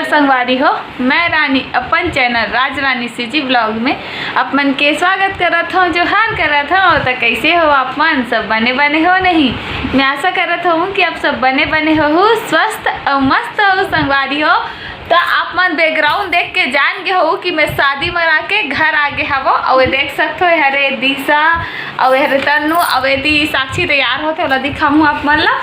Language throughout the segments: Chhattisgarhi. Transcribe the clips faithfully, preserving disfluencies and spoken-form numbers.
संगवारी हो, मैं रानी अपन चैनल राज रानी सीजी ब्लॉग में आप मन के स्वागत करत हूँ, जोहार करत हूँ। तो कैसे हो आप मन? सब बने बने हो नहीं? मैं आशा करत हूँ कि आप सब बने बने हो, स्वस्थ और मस्त हो संगवारी हो। तो आप मन बैकग्राउंड देख के जान गए हो कि मैं शादी मना के घर आ गए हवो। और ये देख सकते हो, हरे दिशा और हरे तन्नू और यदि साक्षी तैयार होते, ओला दिखाऊँ आप मन ला।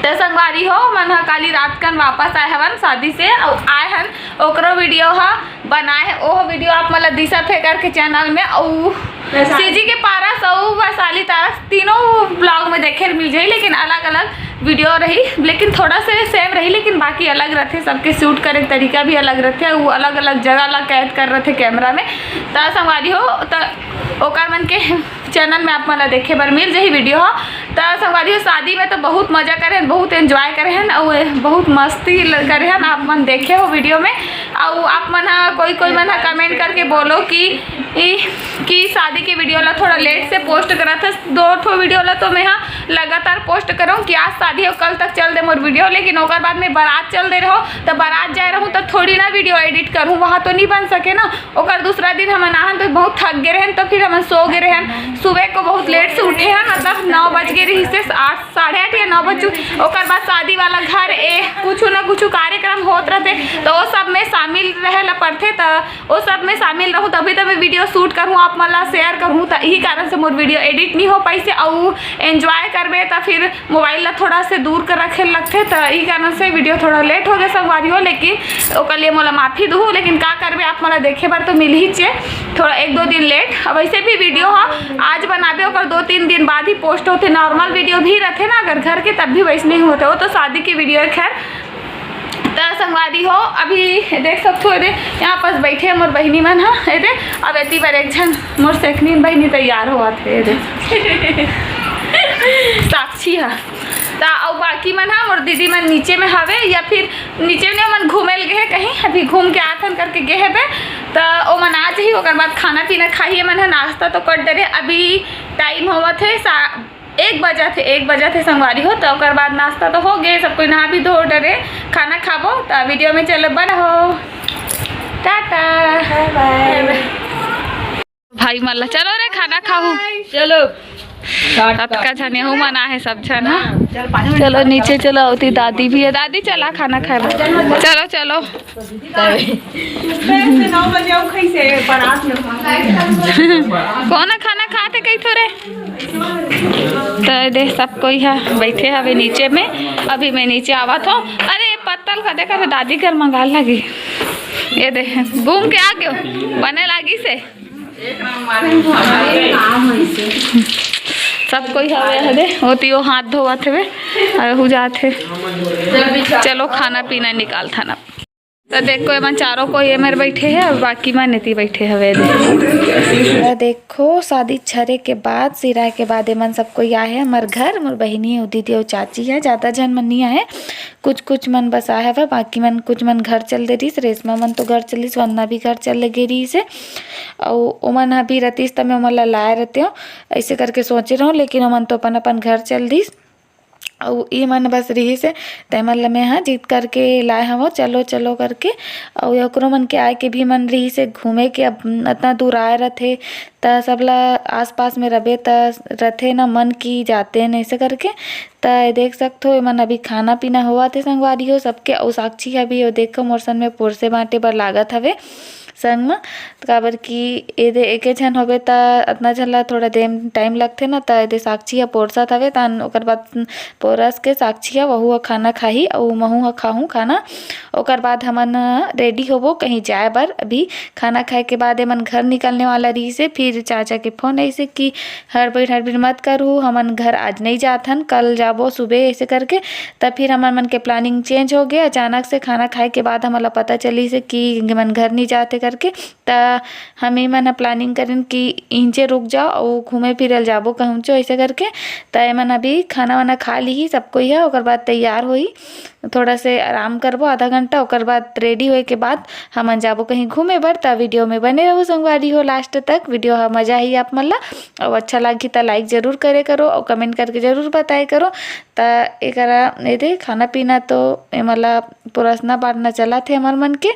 तो संगवारी हो, मन ह काली रात कन वापस आए हवन शादी से, अउ आए हन ओकरो वीडियो ह बनाए हे। ओह वीडियो आप मन ला दिशा फेकर के चैनल में, अउ वैशाली। सीजी के पारस अउ वैशाली तारस तीनों ब्लॉग में देखे मिल जाई, लेकिन अलग अलग वीडियो रही, लेकिन थोड़ा से सेम रही, लेकिन बाकी अलग रहते। सबके शूट करे के तरीका भी अलग रहते, वो अलग अलग जगह ला कैद कर रहते कैमरा में। त संगवारी हो, त ओकर मन के चैनल में आप मन ला देखे बर मिल जाही वीडियो ह। त संगवारी हो, शादी में तो बहुत मजा करे हन, बहुत एंजॉय करे हन, अउ बहुत मस्ती ल-, करे हन। आप मन देखे हो वीडियो में। अउ आप मन ह, कोई कोई मन ह कमेंट करके बोलो कि ई, कि शादी के वीडियो ला थोड़ा लेट से पोस्ट करत हस। दो ठो वीडियो ला तो मैं ह लगातार पोस्ट करूँ कि आज शादी हो, कल तक चल दे मोर वीडियो, लेकिन ओकर बाद में बारात चल दे रहो, तो बारात जाए रहूँ तो थोड़ी ना वीडियो एडिट करूँ, वहाँ तो नहीं बन सके ना। ओकर दूसरा दिन हमन आहन तो बहुत थक गए रहन, तो फिर हमन सो गए रहन। सुबह को बहुत लेट से उठे हन, मतलब नौ बज गए रही से आठ, साढ़े आठ या नौ बजे। ओकर बाद शादी वाला घर ए कुछ ना कुछ कार्यक्रम होत रहते, तो वो सब में शामिल रहे ला पड़थे। तो वो सब में शामिल रहूँ तभी तो मैं वीडियो शूट करूँ, आप मन ला शेयर करूँ। तो यही कारण से मोर वीडियो एडिट नहीं हो पाइसे, अउ एंजॉय करबे तो फिर मोबाइल ला थोड़ा से दूर कर रखे लगथे, त ई कारण से वीडियो थोड़ा लेट हो गए संगवारी हो, लेकिन ओकर लिए मोला माफी दुहू। लेकिन का करबे, आप मोला देखे बर तो मिल ही चे, थोड़ा एक दो दिन लेट। अब वैसे भी वीडियो ह आज बनाबे, ओकर दो तीन दिन बाद ही पोस्ट होथे। नॉर्मल वीडियो भी रहथे ना अगर घर के, तब भी वैसने ही होथे। वो तो शादी के वीडियो है, खैर। त संगवारी हो, अभी देख सकथो, एदे यहाँ पास बैठे हे मोर बहिनी मन ह, एदे। अब एती बर एक झन मोर सेकनीन बहिनी तैयार होवत हे, एदे। साक्षी ह। त अउ बाकी मन ह, मोर दीदी मन नीचे में हवे, या फिर नीचे में ओमन घूमे ल गे हे कहीं, अभी घूम के आथन करके गे हेबे। त ओमन आ जही, ओकर बाद खाना पीना खाही। एमन ह नाश्ता तो कर डरे, अभी टाइम होवत हे सा-, एक बजा थे, एक बजा थे संगवारी हो। त ओकर बाद नाश्ता तो हो गे, सब कोई नहा भी धो डरे, खाना खाबो। त वीडियो में चलो, बन हो, टाटा, बाय बाय। भाई मन ला, चलो रे, खाना खाहू। चलो। अतका झन यहू मन आहे, सब झन, हाँ। चलो नीचे चलो, अवती दादी भी है। दादी, चला खाना खाए बर। चलो, चलो। सुबह से नौ बजे आऊ खाई से बारात में। कौन खाना खाते कही थोरे? तो दे, सब कोई है बैठे हवे नीचे में। अभी मैं नीचे आवत हूँ। अरे पत्तल का देखा थे, दादी घर मंगा लगी। ये दे, घूम के आ गयो, बने लागी से। सब कोई हवे हदे, ओती वो हाथ धोवत हवे, अउ हु जात हे। चलो खाना पीना निकाल थाना। तो देखो, एमन चारों कोई एमेर बैठे हे अउ बाकी मन एती बैठे हवे। तो देखो, शादी छरे के बाद, सिराए के बाद एमन सब कोई आए हे हमर घर। मोर बहिनी अउ दीदी अउ चाची हे, ज़्यादा झन मन नहीं आए हे। कुछ कुछ मन बस आए हवे, बाकी मन, कुछ मन घर चल दे रहिस। रेशमा मन तो घर चलिस, वंदना भी घर चल गे रहिस हे। अउ ओमन ह भी रतिस त मैं ओमन ला लाए रहते हो, ऐसे करके सोचे रहूँ, लेकिन ओमन तो अपन अपन घर चल दिस। अउ ई मन बस रहिस हे, ते मन ल मैं ह जिद करके लाए हवं, चलो चलो करके। अउ ओकरो मन के आए के भी मन रहिस हे घूमे के, अब अतना दूर आए रथे, त सबला आसपास में रबे त रथे न मन की जाते न ऐसे करके। त ये देख सकथो, एमन अभी खाना पीना होवत हे संगवारी हो सबके, अउ साक्षी ह भी, ओ देखो, मोर सन में पोरसे बांटे बर लागत हवे संग म, काबर कि एदे एके झन होबे त अतना झन ला थोड़ा देर टाइम लगथे न, त एदे साक्षी ह पोरसत हवे, तहन ओकर बाद पोरस के साक्षी ह, वहू ह खाना खाही अउ महू ह खाहूँ खाना। ओकर बाद हमन रेडी होबो कहीं जाए बर। अभी खाना खाए के बाद एमन घर निकलने वाला रहिस हे, फिर चाचा के फोन आइस हे कि हड़बड़ी हड़बड़ी मत करू, हमन घर आज नहीं जात हन, कल जाबो सुबह, ऐसे करके। तब फिर हमर मन के प्लानिंग चेंज हो गया। अचानक से खाना खाए के बाद हमन ला पता चलिस हे कि एमन घर नहीं जाते कर करके। त हमी मन ह planning करिन कि इहिंचे रुक जाओ अउ घूमे फिरे ल जाबो कहूँचो, ऐसे करके। त एमन अभी खाना वाना खा लीही सब कोई ह, ओकर बाद तैयार होही, थोड़ा से आराम करबो आधा घंटा, ओकर बाद ready होए के बाद हमन जाबो कहीं घूमे बर। त video में बने रहू संगवारी हो last तक, video ह मजा ही आप मन ला, अउ अच्छा लागही त like जरूर करे करो अउ comment करके जरूर बताए करो। त एकरा एदे खाना पीना तो एमन ला परोसना बांटना चलत हे हमर मन के।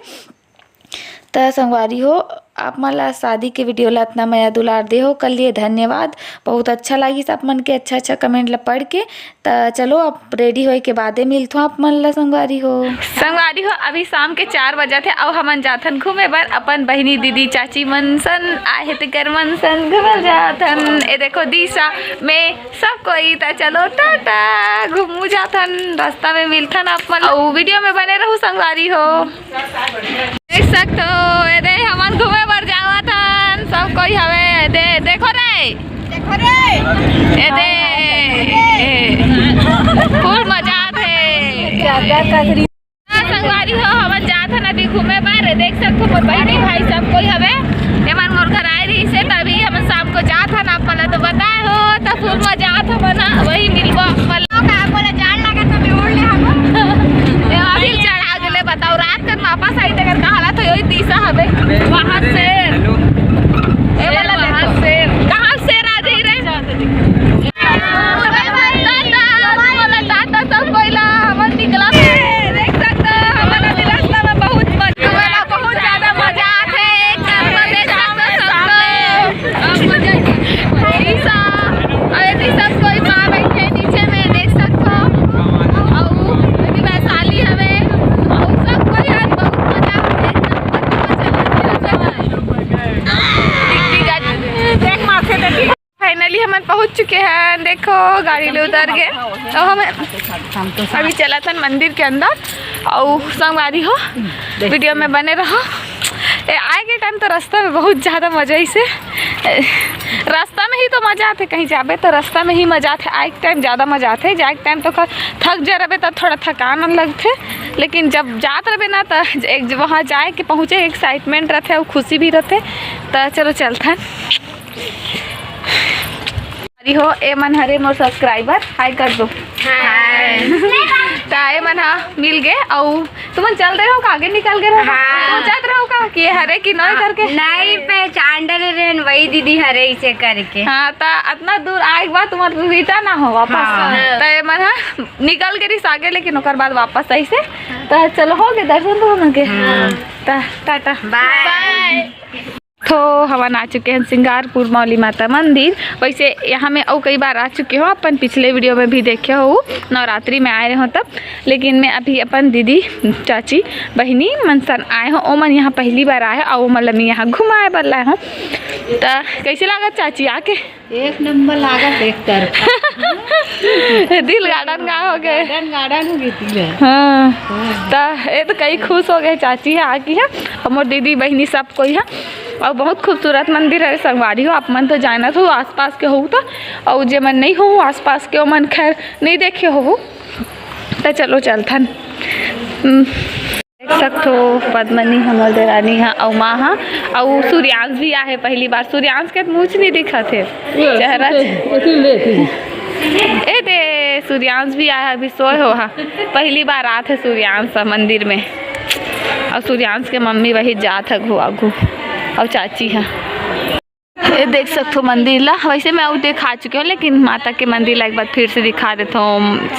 त संगवारी हो, आप मन ला शादी के video ला इतना मया दुलार दे हो, कर लिए धन्यवाद। बहुत अच्छा लागिस आप मन के अच्छा अच्छा comment ला पढ़ के। त चलो, अब ready होए के बादे मिलथो आप मन ला संगवारी हो। संगवारी हो, अभी शाम के चार बजत हे अउ हमन जाथन घूमे बर अपन बहिनी, दीदी, चाची मन सन, आहे तेकर मन सन घूमे जाथन। ए देखो दिशा में सब कोई। त चलो टाटा, घूमू जाथन, रास्ता में मिलथन आप मन, अउ video में बने रहू संगवारी हो। देख सकथो, एदे हमन घूमे बर जावत हन, सब कोई हवे। एदे देखो रे, देखो रे, एदे full मजा आथे। हाँ, संगवारी हो, हमन जात हन अभी घूमे बर। देख सकथो, मोर बहिनी भाई सब कोई हवे। एमन मोर घर आए रहिस हे, तभी हमन शाम को जात हन। आप मन ला तो बताए हो, त full मजा आत हवे ना, वही मिलबो आप मन ला। का बोले, जाड़ लागत हे, मैं ओढ़ ले हबो। ए, अभी चढ़ा गेले, बताओ, रात कन वापस आई, तेकर का हालत हो, ओही दिशा हवे। वहाँ से। ए, वाला शेर, देखो। शेर। कहाँ शेर आ जाई रे? टाटा, बोला टाटा सब कोई ला, हमन निकला थे। देख सकथो, हमन अभी रास्ता में बहुत मजा, बहुत ज्यादा मजा आथे। एक साथ में देख सकथो सबको। ईसा, अउ एती सब कोई माँ बैठे नीचे में, देख सकथो। अउ एती वैशाली हवे, अउ सब कोई आज बहुत मजा आथे। देख माथे देखी। Finally हमन पहुंच चुके हैं। देखो, गाड़ी ले उतर गए। तो हम अभी चलत हन मंदिर के अंदर। अउ संगवारी हो, video में बने रहो। ए, आए के time तो रास्ता में बहुत ज्यादा मजा आइसे। ए, रास्ता में ही तो मजा आथे, कहीं जाबे तो रास्ता में ही मजा आथे। आए के time ज्यादा मजा आथे, जाए के time तो ख-, थक जा रहे तो थोड़ा थकान लगथे, लेकिन जब जात रहे ना तो एक वहाँ जाए के पहुँचे excitement रहथे अउ खुशी भी रहथे। तो चलो चलथन। अरे हो, ए मन हरे मोर subscriber, hi कर दो। Hi। त ए मन हा मिल गए, अउ तुमन चल रहे हो का, आगे निकल गए रहो का? हाँ। सोचत रहो का कि हरे कि नोय हाँ, करके? नहीं, पहचान डरे रहन, वही दीदी हरे इसे करके। हाँ, त अतना दूर आए के बाद तुम्हार return ना हो वापस। हाँ। त ए मन हा निकल के रिस आगे, लेकिन ओकर बाद वापस ऐसे। त चलो, हो गए दर्शन तो होना के। हाँ। त टाटा। Bye। Bye। तो हमन आ चुके हैं सिंगारपुर मौली माता मंदिर। वैसे यहाँ में अउ कई बार आ चुके हो, अपन पिछले video में भी देखे हो, नवरात्रि में आए रहो तब। लेकिन मैं अभी अपन दीदी, चाची, बहिनी मन सन आए हो, ओमन यहाँ पहली बार आए हो, अउ ओमन ला मैं यहाँ घुमाए बर लाए हो। त कैसे लागत चाची आके? एक नंबर लागत, एक तरफा। दिल garden का हो गए। Garden, garden हो गई दिल। हाँ। हाँ। त ये तो कई खुश हो गए चाची है आके है। हमर दीदी बहिनी सब कोई है। अउ बहुत खूबसूरत मंदिर है संगवारी हो। आप मन तो जानत हो आसपास के हो तो, अउ जे मन नहीं हो आसपास के, ओ मन खैर नहीं देखे हो। त चलो चलथन। हम्म। देख सकथो, पद्मनी हमर देरानी हा अउ माँ हा अउ सूर्यांश भी आहे। पहली बार सूर्यांश के मुँह नहीं दिखत हे, चेहरा। ए दे, सूर्यांश भी आया, अभी सोए हो हा। पहली बार आत हे सूर्यांश हा मंदिर में। अउ सूर्यांश के मम्मी वही जात हे घुआ घु, अउ चाची हा। ये देख सकथो मंदिर ला, वैसे मैं अउ दिखा चुके हो, लेकिन माता के मंदिर ला एक बार फिर से दिखा देथो।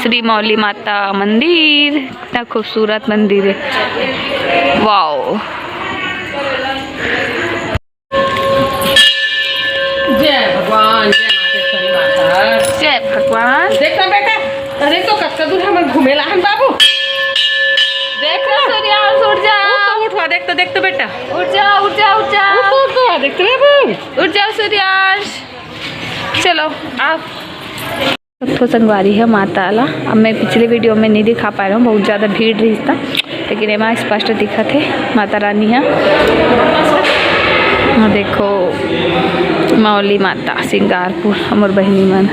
श्री मौली माता मंदिर, कितना खूबसूरत मंदिर है। वाओ। जय भगवान, जय मातेश्वरी माता। जय भगवान। देख ना बेटा, अरे तो कत्ता दूर हमन घूमे ला हन बाबू। देख ना सूर्यांश, उठ जा। उठ तो उठवा, देख तो, देख तो बेटा। उठ जा, उठ जा, उठ जा। उठ तो, उठ तो, देख तो बाबू। उठ जाओ सूर्यांश, चलो आओ। तो संगवारी है माता ला, अब मैं पिछले video में नहीं दिखा पाए रहूँ, बहुत ज़्यादा भीड़ रही था, लेकिन एमा स्पष्ट दिखत हे माता रानी है। हाँ, देखो मौली माता सिंगारपुर, हमर बहिनी मन।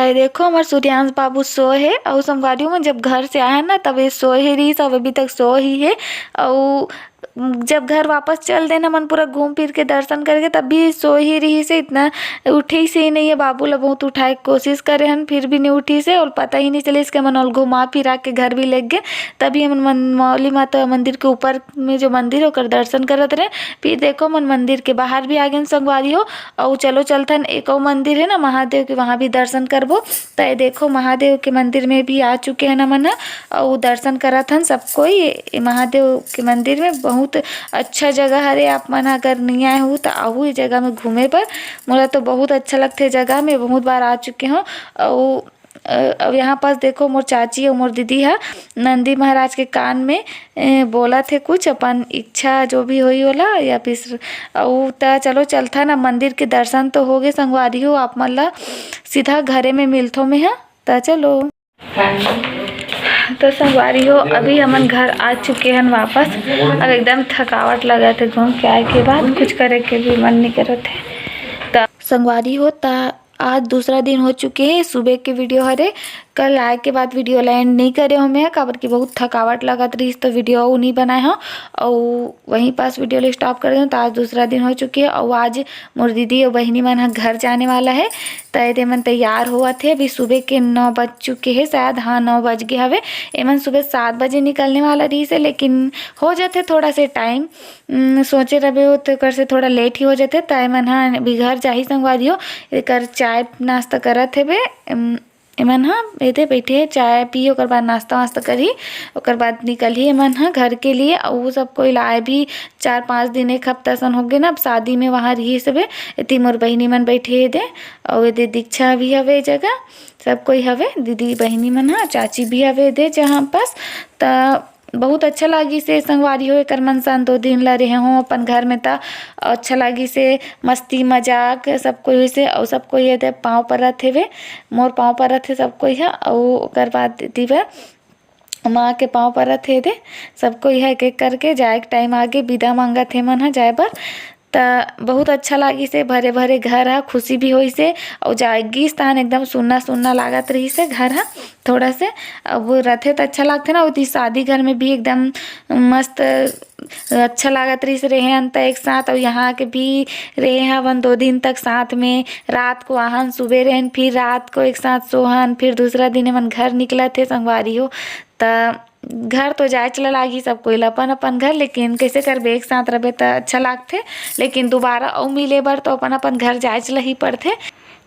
ये देखो, हमर सूर्यांश बाबू सोए हे, अउ संगवारी हो, मन जब घर से आए ना, तब ये सोए ही रहिस, अउ अभी तक सोए ही हे। अउ जब घर वापस चल देन हमन, पूरा घूम फिर के दर्शन करके, तब भी सोए ही रहिस हे, इतना उठिस ही नहीं हे। बाबू ला बहुत उठाए के कोशिश करे हन, फिर भी नहीं उठिस हे, अउ पता ही नहीं चलिस कि हमन ओला घुमा फिरा के घर भी लेग गे। तभी हमन मन मौली माता मंदिर के ऊपर में जो मंदिर हे, ओकर दर्शन करत रहे। फिर देखो, हमन मंदिर के बाहर भी आ गेन संगवारी हो। अउ चलो चलथन, एको मंदिर हे ना महादेव के, वहाँ भी दर्शन करबो। त ये देखो, महादेव के मंदिर में भी आ चुके हन हमन ह, अउ दर्शन करत हन सब कोई। ये महादेव के मंदिर में बहुत अच्छा जगह हरे। आप मन अगर नहीं आए हो, त आहू ये जगह में घूमे बर। मोला तो बहुत अच्छा लगथे जगह में, बहुत बार आ चुके हूँ। अउ अ, अब यहाँ पास देखो, मोर चाची अउ मोर दीदी ह नंदी महाराज के कान में, ए, बोलत हे कुछ अपन इच्छा जो भी होई ओला, या फिर अउ त चलो चलथन, अब मंदिर के दर्शन तो हो गे संगवारी हो, आप मन ला सीधा घरे में मिलथों मैं ह। त चलो, तो संगवारी हो, अभी हमन घर आ चुके हन वापस। अब एकदम थकावट लगत हे घूम के आए के बाद, कुछ करे के भी मन नहीं करत हे। त संगवारी हो, त आज दूसरा दिन हो चुके हे। सुबह के वीडियो हरे, कल आए के बाद वीडियो ला एंड नहीं करे हो मैं, काबर कि बहुत थकावट लगत रहिस, तो वीडियो अउ नहीं बनाए हो, अउ वहीं पास वीडियो ला स्टॉप कर दें। तो आज दूसरा दिन हो चुके हे, अउ आज मोर दीदी अउ बहिनी मन ह घर जाने वाला है, त एदे मन तैयार होवत हे। अभी सुबह के नौ बज चुके हे, शायद, हाँ, नौ बज गए हवे। एमन सुबह सात बजे निकलने वाला रहिस हे, लेकिन हो जाथे थोड़ा से टाइम, उम, सोचे रहे हो तो एकर से थोड़ा लेट ही हो जाथे, त एमन ह अभी घर जाही संगवारी हो। एकर चाय नाश्ता करत हेबे, उम, एमन ह एदे बैठे हे, चाय पी, ओकर बाद नाश्ता वास्ता करही, ओकर बाद निकलही एमन ह घर के लिए। अउ वो सब कोई लाए भी चार पाँच दिन, एक हफ्ता सन हो गे ना, अब शादी में वहाँ रहिस हेबे। एती मोर बहिनी मन बैठे हे दे, अउ एदे दीक्षा भी हवे ए जगह, सब कोई हवे, दीदी बहिनी मन ह, चाची भी हवे दे जहाँ पास। त बहुत अच्छा लागिस हे संगवारी हो, एकर मन सन दो दिन ला रहे हो अपन घर में, त अच्छा लागिस हे, मस्ती मजाक सब कोई होइस हे, अउ सब कोई एदे पाँव परत हेवे, मोर पाँव परत हे सब कोई ह, अउ ओकर बाद दिवे माँ के पाँव परत हे दे, सब कोई ह एक एक करके जाए के टाइम आगे, बिदा मांगत हे मन ह जाए बर। त बहुत अच्छा लागिस हे, भरे भरे घर ह, खुशी भी होइस हे, अउ जाए गिस तहन एकदम सुन्ना सुन्ना लागत रहिस हे घर ह। थोड़ा से अब रथे त अच्छा लागथे ना, ओती शादी घर में भी एकदम मस्त अच्छा लागत रहिस, रहे हन त एक साथ, अउ यहाँ के भी रहे हवन दो दिन तक साथ में। रात को आहन, सुबह रहन, फिर रात को एक साथ सोहन, फिर दूसरा दिन एमन घर निकलत हे संगवारी हो। त घर तो जाए चला लागही सब कोई ला अपन अपन घर, लेकिन कैसे करबे, एक साथ रहबे त अच्छा लागथे, लेकिन दोबारा अउ मिले बर तो अपन अपन घर जाए चला ही पड़थे।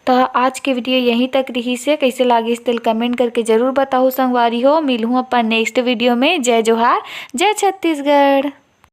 त आज के वीडियो यहीं तक रहिस हे, कैसे लागिस तेल कमेंट करके जरूर बताहू संगवारी हो। मिलहूँ अपन नेक्स्ट वीडियो में। जय जोहार, जय छत्तीसगढ़।